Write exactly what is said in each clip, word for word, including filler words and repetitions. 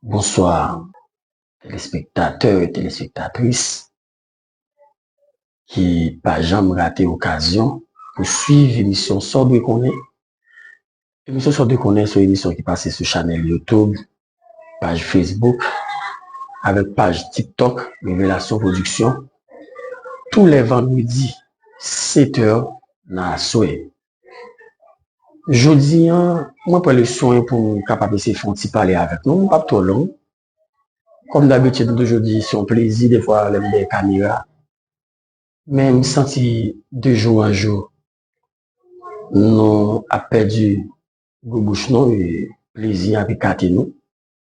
Bonswa, telespektatè e telespektatris ki pa janm rate okazyon pou swiv emisyon Sa w dwe konnen. Emisyon Sa w dwe konnen se yon emisyon ki pase sou chanèl YouTube, paj Facebook, avèk paj TikTok Revelasyon Production, tou lè vandredi, sèt è nan aswè. Jodi a, mwen pran le swen pou m kapab eseye fè yon ti pale avèk nou. M p ap twò long. Kòm dabitid, m toujou di se yon plezi defwa lè m dèyè kamera. Men m santi de jou an jou, nou ap pèdi gou bouch nou e plezi an ap ekate nou.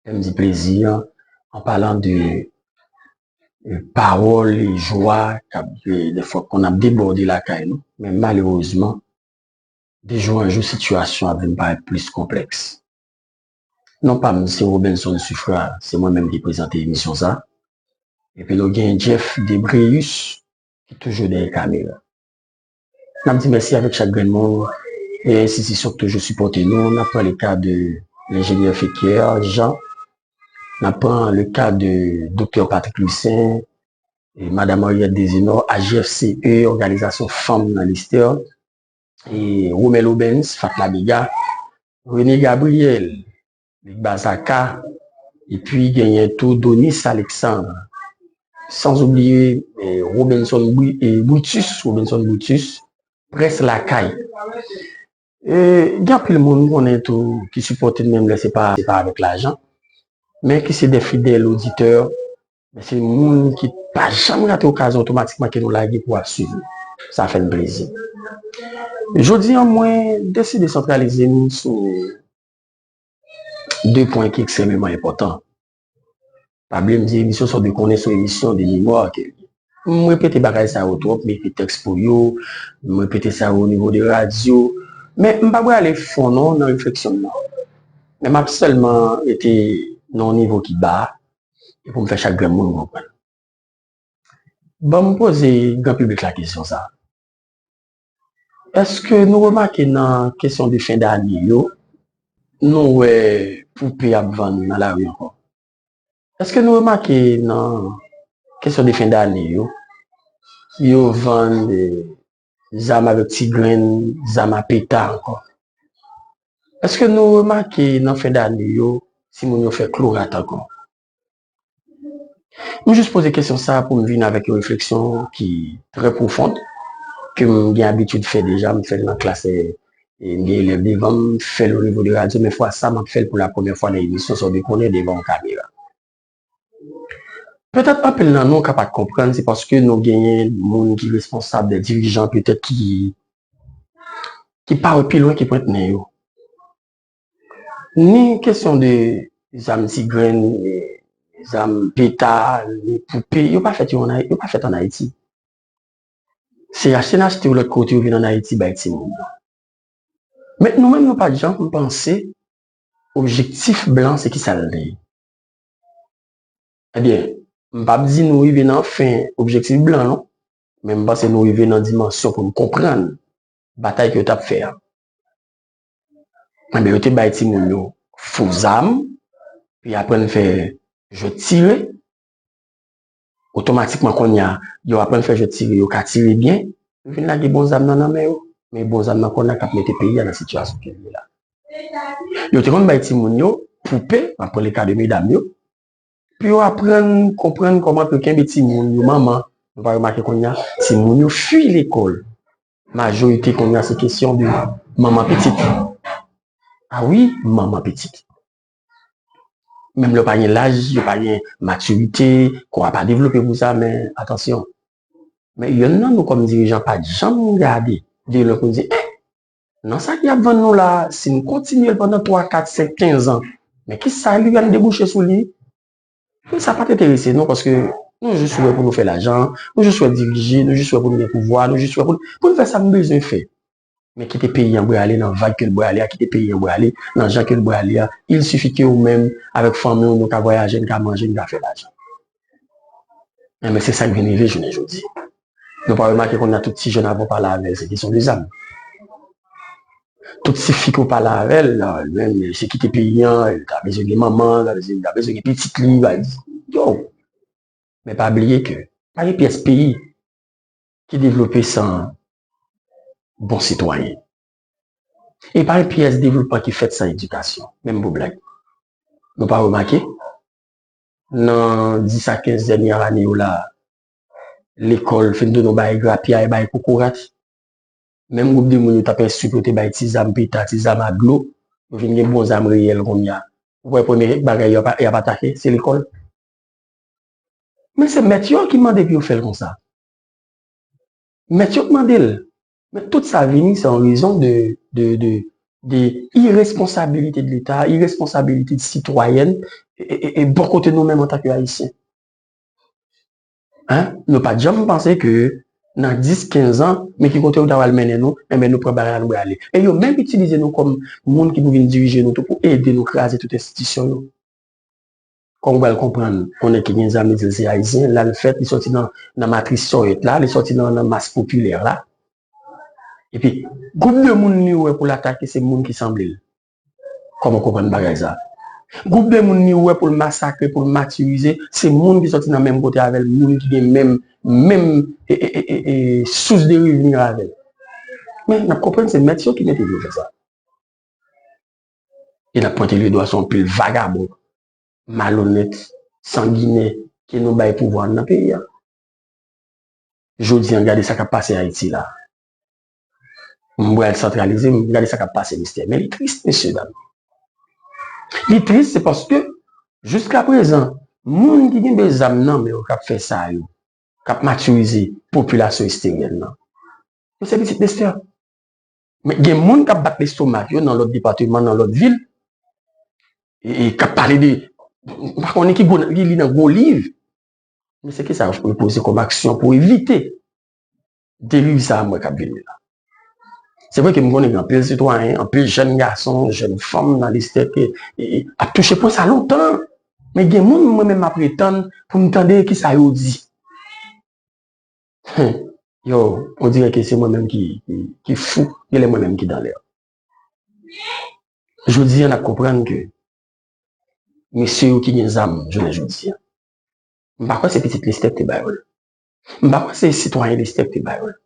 Lè m di plezi an, an palan de e, pawòl e jwa k ap, e, defwa konn ap debòde lakay nou. Men malerezman, de jou an jou, sitiyasyon ap vin parèt plis konplèks. Non pa m, se Robenson Suffrard, se mwen menm ki prezante emisyon sa. Epi nou gen Jeff Debreus, ki toujou dèyè kamera. N ap di mèsi avèk chak grenn moun e enstitisyon k toujou sipòte nou. N ap pran le ka de lenjenyè Feker Jean. N ap pran le ka de doktè Patrick Lucien, e madanm Henriette Dezenor, A J F C E, Òganizasyon Fanm nan Lestè, e Romain Lobens, Fatla Bega, René Gabriel, Lig Bazaka, epi genyen tou Donis Alexandre. Sans oubliye, eh, Robenson Bri-, eh, Brutus, Robenson Brutus, Près Lakay. Eh, gen anpil moun m konnen tou ki sipòte m menm lè se pa, se pa avèk lajan, men ki se de fidèl oditè, men se moun ki pa janm rate okazyon otomatikman ke nou lage pou ap swiv nou. Sa fè n plezi. Jodi a, mwen deside santralize m sou de pwen ki ekstrèmeman enpòtan. Pa bliye m di emisyon sa w dwe konnen se yon emisyon de memwa ke li ye. M repete bagay sa yo twòp, m ekri tèks pou yo, m repete sa yo o nivo de radyo, men m pa prale fon non nan refleksyon m nan. Men m ap sèlman rete nan yon nivo ki ba, e pou m fè chak grenn moun konprann. Ban m poze gran piblik la kesyon sa. Èske nou remake nan kesyon de fen dane yo, nou wè poupe ap vann nan lari ankò? Èske nou remake nan kesyon de fen dane yo, yo vann, eh, zam avèk ti grenn, zam a peta ankò? Èske nou remake nan fen dane yo, timoun yo fè klorat ankò? M jis poze kesyon sa a pou m vin avèk yon refleksyon ki trè pwofon, ke m gen abitid fè deja, m fè l nan klas, e, e m gen elèv devan m, m fè l o nivo de radyo, men fwa sa, m ap fè l pou la premyè fwa nan emisyon Sa w dwe konnen devan yon kamera. Petèt anpil nan nou ka pa t konprann, se paske nou genyen moun ki responsab, de dirijan petèt ki, ki pa wè pi lwen ke pwent nen yo. Ni kesyon de zam ti grenn, ni zam peta, ni poupe, yo pa fèt yo an Ay-, yo pa fèt an Ayiti. Se achte n achte yo lòt kote yo vin an Ayiti bay timoun yo. Men nou menm nou pa t janm panse objektif blan se kisa l te ye. Ebyen, m p ap di nou rive nan fen objektif blan non, men m panse nou rive nan dimansyon pou n konprann batay ke yo t ap fè a. Ebyen, yo te bay timoun yo fo zam, pou y aprann fè jwèt tire. Otomatikman kounye a, yo aprann fè jwèt tire, yo ka tire byen, yo vin lage bon zam nan nan men yo. Men bon zam nan kounye a k ap mete peyi a nan sitiyasyon ke l ye la. Yo te konn bay timoun yo poupe, m ap pran le ka de medam yo, pou yo aprann konprann kòman pou yo kenbe timoun yo, manman. Nou pa remake kounye a, timoun yo fui lekòl. Majorite kounye a se kesyon de manman pitit. A wi, manman pitit. Menm lè yo pa gen laj, yo pa gen matirite, kò a pa devlope pou sa, men atansyon. Men yonn nan nou kòm dirijan pa t janm gade de lwen pou n di, eh, nan sa ki ap vann nou la, si n kontinye l pandan twa, kat, senk, kenz an, men kisa li pral debouche sou li? Men sa pa t enterese nou, paske nou jis wè pou nou fè lajan, nou jis wè dirije, nou jis wè pou nou gen pouvwa, nou jis wè pou, pou n fè sa n bezwen fè. Men kite peyi an brale nan vag ke l brale a, kite peyi an brale nan jan ke l brale a. Il sifi ke ou menm, avèk fanmi w, nou ka vwayaje, n ka manje, n ka fè lajan. Enben, se sa k vin rive jounen jodi. Nou pa remake kounye a tout ti jèn avan pale avè l, se kesyon de zam. Tout ti fi ke w pale avè l, li menm, li se kite peyi an, li ta bezwen gen manman, li ta bezwen, li ta bezwen gen pitit li, li ta, yo. Men pa bliye ke pa gen pyès peyi ki devlope san bon sitwayen. E pa gen pyès devlopman ki fèt san edikasyon, menm pou blag. Nou pa remake? Nan dis a kenz dènye ane yo la, lekòl fin tounen yon bagay grapyay, bagay kokorat. Menm gwoup de moun yo t ap enstwi pou yo te bay ti zam peta, ti zam a dlo, yo vin gen bon zam reyèl kounye a. Ou wè premye bagay y ap, y ap atake, se lekòl. Men se mèt yo ki mande pou yo fè l konsa. Mèt yo k mande l. Men tout sa vini, se an rezon de, de, de, de iresponsabilite de Leta, iresponsabilite de sitwayèn, e, e, e, e bò kote nou menm antanke Ayisyen. Hein? Nou pa t janm panse ke nan dis, kenz an, men ki kote yo ta pral mennen nou, enben nou pran bagay la, nou prale. E yo menm itilize nou kòm moun ki pou vin dirije nou tou pou ede nou kraze tout enstitisyon yo. Kòm ou pral konprann, yon nèg ki gen zam, li di l se Ayisyen, l al fèt, li sòti nan, nan matris sòyèt la, li sòti nan, nan mas popilè la. Epi, gwoup de moun li wè pou l atake, se moun ki sanble l. Kòman w konprann bagay sa? Gwoup de moun li wè pou l masakre, pou l matirize, se moun ki sòti nan menm kote avè l, moun ki gen menm, menm, e, e, e, e, e, sous de revni avè l. Men, n ap konprann se mèt yo ki mete yo fè sa. E n ap pwente ledwa sou anpil vagabon, malonèt, sanginè ke nou bay pouvwa nan peyi a. Jodi a, gade sa k ap pase Ayiti la. M pral santralize, m gade sa k ap pase, mistè. Men li tris, mesye dam. Li tris, se paske, jiskaprezan, moun ki genbe zam nan men yo k ap fè sa yo, k ap matirize popilasyon esteryèl nan, yo se pitit Lestè. Men gen moun k ap bat lestomak yo nan lòt depatman, nan lòt vil, e, e k ap pale de, m pa konnen ki gwo, ki li nan gwo liv. Men se kisa yo poze kòm aksyon pou evite deriv sa a m wè k ap vini la. Se vre ke m konnen gen anpil sitwayen, anpil jèn gason, jèn fanm nan Lestè ke, e, e, ap touche pwen sa lontan. Men gen moun mwen menm m ap ret tann pou m tande kisa yo di. Yo, on dirè ke se mwen menm ki, ki, ki fou, genlè mwen menm ki dan lè. Jodi a, n ap konprann ke mesye yo ki gen zam jounen jodi a, m pa kwè se pitit Lestè ki te ba yo l. M pa kwè se sitwayen Lestè ki te ba yo l.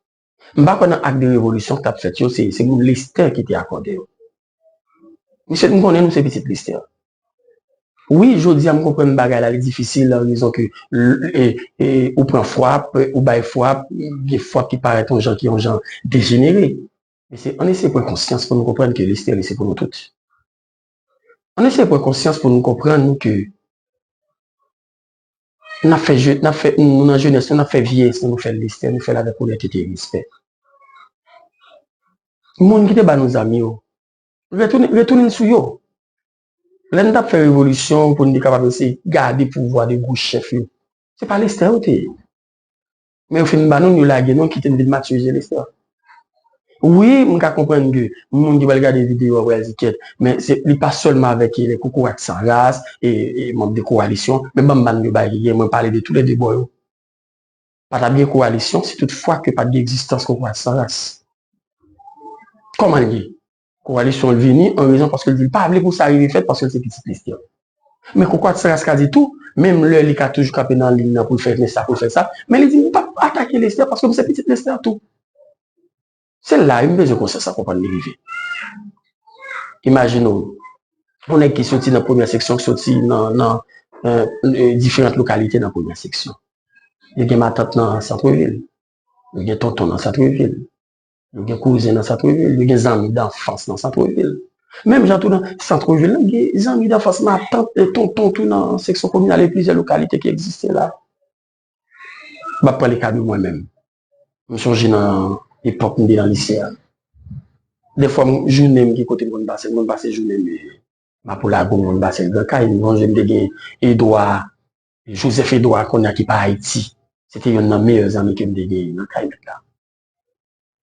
M pa kwè nan ak de revolisyon ki t ap fèt yo, se, se moun Lestè ki te akòde yo. Mesye, m konnen nou se pitit Lestè. Wi, jodi a m konprann bagay la, li difisil, an rezon ke l-, e, e, ou pran fwap, ou bay fwap, gen fwap ki parèt yon jan ki yon jan dejenere. Men se, ann eseye pran konsyans pou nou konprann ke Lestè li se pou nou tout. Ann eseye pran konsyans pou nou konprann ke n ap fè je-, n ap fè, nou nan jenès nou, n ap fè vyeyès nou, nou fè l Lestè, nou fè l avèk onètete e respè. Moun ki te ba nou zam yo, retounen, retounen sou yo. Lè n t ap fè revolisyon pou n te kapab eseye gade pouvwa de gwo chèf yo, se pa Lestè yo te ye. Men yo fin ba nou l, yo lage nou, kite n vin matirize Lestè. Wi, m ka konprann ke moun ki pral gade videyo a pral di kèt, men se, li pa sèlman avèk, e, lè kokorat san ras, e, e manm de kowalisyon, men banm ba n de bagay ki gen, mwen pale de toulède bò yo. Pa t ap gen kowalisyon si tout fwa ke pa t gen egzistans kokorat san ras. Kòman l ye? Kowalisyon l vini an rezon paske l di l pa vle pou sa rive fèt paske l se pitit Lestè. Men kokorat san ras ka di tou, menm lè li ka toujou kanpe nan liy nan pou l fè men sa, pou l fè sa, men li di, "M p ap atake Lestè paske m se pitit Lestè tou." Se la wi m bezwen konsyans lan konprann li rive. Imajine w, yon nèg ki soti nan premyè seksyon, ki soti nan, nan, e, e, diferan lokalite nan premyè seksyon. Yo gen matant nan Santrevil. Yo gen tonton nan Santrevil. Yo gen kouzen nan Santrevil. Yo gen zanmi danfans nan Santrevil. Menm jan tou nan Santrevil la, gen zanmi danfans, matant, e, tonton tou nan seksyon kominal e plizyè lokalite ki egziste la. M ap pran le ka de mwen menm. M sonje nan epòk m te nan lise a. Dèfwa, m, jounen m gen kote m konn pase, m konn pase jounen m, e, Mapou Lago, m konn pase l Gran Kay. M sonje m te gen Edwa, Joseph Edwa, kounye a ki pa Ayiti. Se te youn nan meyè zanmi ke m te gen nan kay mèt la.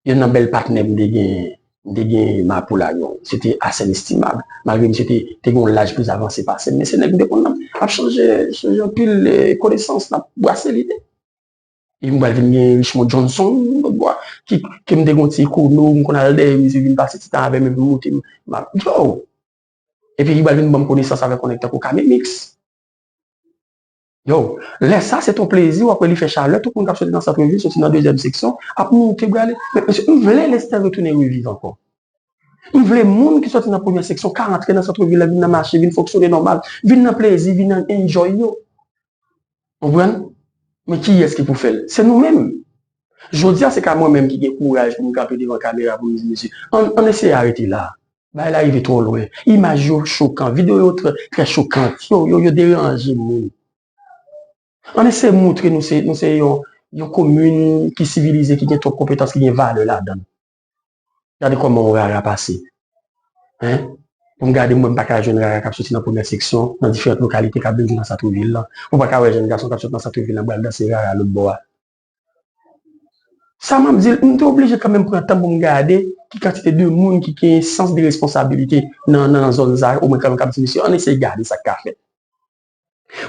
Youn nan bèl patnè m te gen, m te gen Mapou Lago, se te Arsène Estimable. Malgre misye te, te gen yon laj plis avanse pase m, men se nèg m te konn ap chanje, chanje anpil, e, konesans, n ap brase lide. E m pral vin gen Richmond Johnson, lòt bò a, ki, ke m te gen yon ti ekono, m konn al dèyè mizik, vin pase ti tan avè m, epi m moute, m, m ap, yo! Epi ki pral vin ban m konesans avèk yon nèg tankou Kame Mix. Yo, lè sa, se ton plezi, w ap wè li fè chalè, tout moun k ap soti nan sant vil, soti nan dezyèm seksyon, ap moute, prale. Men, mesye, m vle Lestè retounen reviv ankò. M vle moun ki soti nan premyè seksyon ka antre nan sant vil la, vin nan mache, vin fonksyone nòmal, vin nan plezi, vin nan enjoy yo. Konprann? Men kiyès ki pou fè l? Se nou menm. Jodi a, se ka mwen menm ki gen kouraj pou m kanpe devan kamera pou m di, mesye, ann, ann eseye arete la. Bagay la rive twò lwen. Imaj yo chokan, videyo yo trè, trè chokan. Yo, yo, yo deranje moun. Ann eseye montre nou se, nou se yon, yon komin ki sivilize, ki gen twòp konpetans, ki gen valè ladan l. Gade kòman yon rara pase. Hein? Pou m gade, mwen, m pa ka jwenn rara k ap soti nan premyè seksyon, nan diferan lokalite k ap vin jwe nan sant vil la. Ou pa ka wè jèn gason k ap soti nan sant vil la, pral danse rara lòt bò a. Sa m ap di l, m te oblije kanmenm pran tan pou m gade ki kantite de moun ki gen sans de responsabilite nan, nan, nan zòn sa, omwen kanmenm k ap di, mesye, ann eseye gade sa k ka fèt.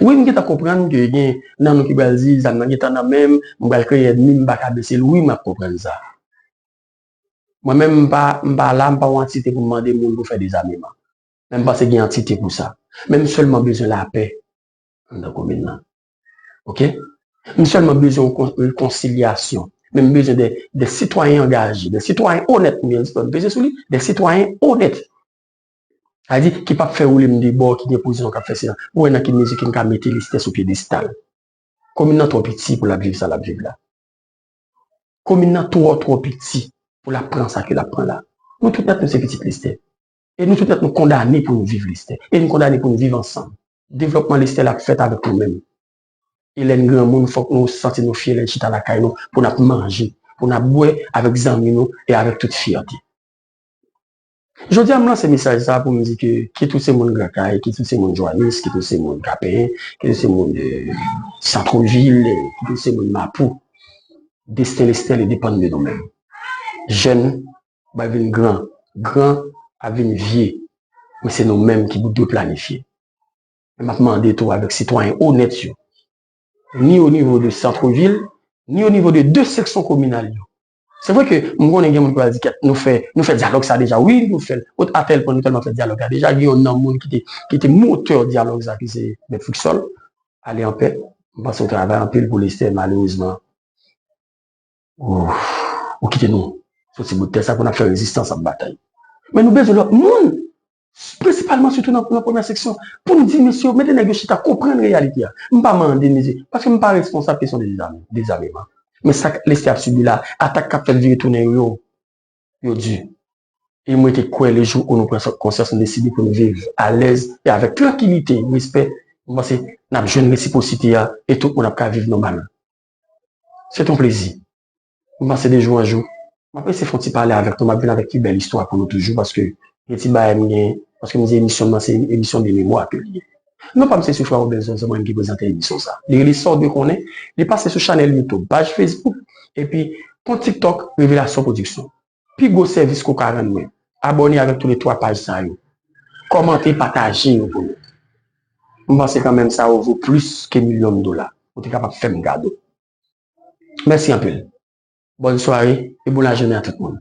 Wi, m gentan konprann ke gen nan nou ki pral di, zam nan gentan nan men m, m pral kreye ènmi, m pa ka bese l. Wi, m ap konprann sa. Mwen menm, m pa, m pa la, m pa yon antite pou m mande moun pou fè dezameman. Men m panse gen antite pou sa. Men m sèlman bezwen lapè anndan komin nan. Oke? M sèlman bezwen yon kon-, rekonsilyasyon. Men m bezwen de, de sitwayen angaje, de sitwayen onèt, m byen di, m peze sou li, de sitwayen onèt. Sa vle di, ki p ap fè woule m de bò, ki gen pozisyon k ap fè se, pou wè nan ki mezi ke m ka mete Lestè sou pyedestal. Komin nan twò piti pou l ap viv sa l ap viv la. Komin nan twò, twò piti pou l ap pran sa ke l ap pran la. Nou tout nèt, nou se pitit Lestè. E nou tout nèt, nou kondane pou nou viv Lestè. E nou kondane pou nou viv ansanm. Devlòpman Lestè la ap fèt avèk nou menm. E lè n granmoun, fòk nou santi nou fyè lè n chita lakay nou, pou n ap manje, pou n ap bwè avèk zanmi nou e avèk tout fyète. Jodi a, m lanse mesaj sa pou m di ke, ki tout se moun Gran Kay, ki tout se moun Joanis, ki tout se moun Kapenyen, ki tout se moun, eh, Santrevil, eh, ki tout se moun Mapou. Desten Lestè li depann de nou menm. Jèn ap vin gran, gran ap vin vye. Men se nou menm ki pou dwe planifye. Men m ap mande tou avèk sitwayen onèt yo, ni o nivo de santrevil, ni o nivo de de seksyon kominal yo. Se vre ke m konnen gen moun ki pral di, kèt, nou fè, nou fè dyalòg sa deja. Wi, nou fè l. Ot, atèl pwen nou tèlman fè dyalòg la deja, gen yon nan moun ki te, ki te motè dyalòg sa, ki se Mèt Friksòl. Ale anpè. M panse w travay anpil pou Lestè, malerezman, ou, ou kite nou sou ti bout tè sa pou n ap fè rezistans, ap batay. Men nou bezwen lòt moun, prensipalman, sitou nan, nan premyè seksyon, pou n di, mesye, mete nèg yo chita, konprann reyalite a. M pa mande, mesye, paske m pa responsab kesyon de dezame-, dezameman. Men sa k Lestè ap sibi la, atak k ap fèt vire tounen yo, yo, yo di. E m rete kwè, le jou où nou pran konsyans, nou deside pou nou viv alèz e avèk trankilite, respè, m panse n ap jwenn resipwosite a e tout moun ap ka viv nòmal. Se t on plezi. M panse de jou an jou, m ap eseye fè on ti pale avèk nou, m ap vin avèk pi bèl istwa pou nou toujou, paske gen ti bagay m gen, paske m di emisyon m nan se emisyon de memwa ke li ye. Non pa m se Soufra Robinson, se mwen menm ki prezante emisyon sa. Li rele Sa w dwe konnen, li pase sou chanèl YouTube, paj Facebook, epi kont TikTok, Revelasyon Production. Pi gwo sèvis ke w ka rann mwen, abòne avèk toulètwa paj sa yo. Kòmante, pataje yo pou nou. M panse kanmenm sa yo vo plis ke milyon dola. Ou te kapab fè m kado. Mèsi anpil. Bòn sware e bon lajounen a tout moun.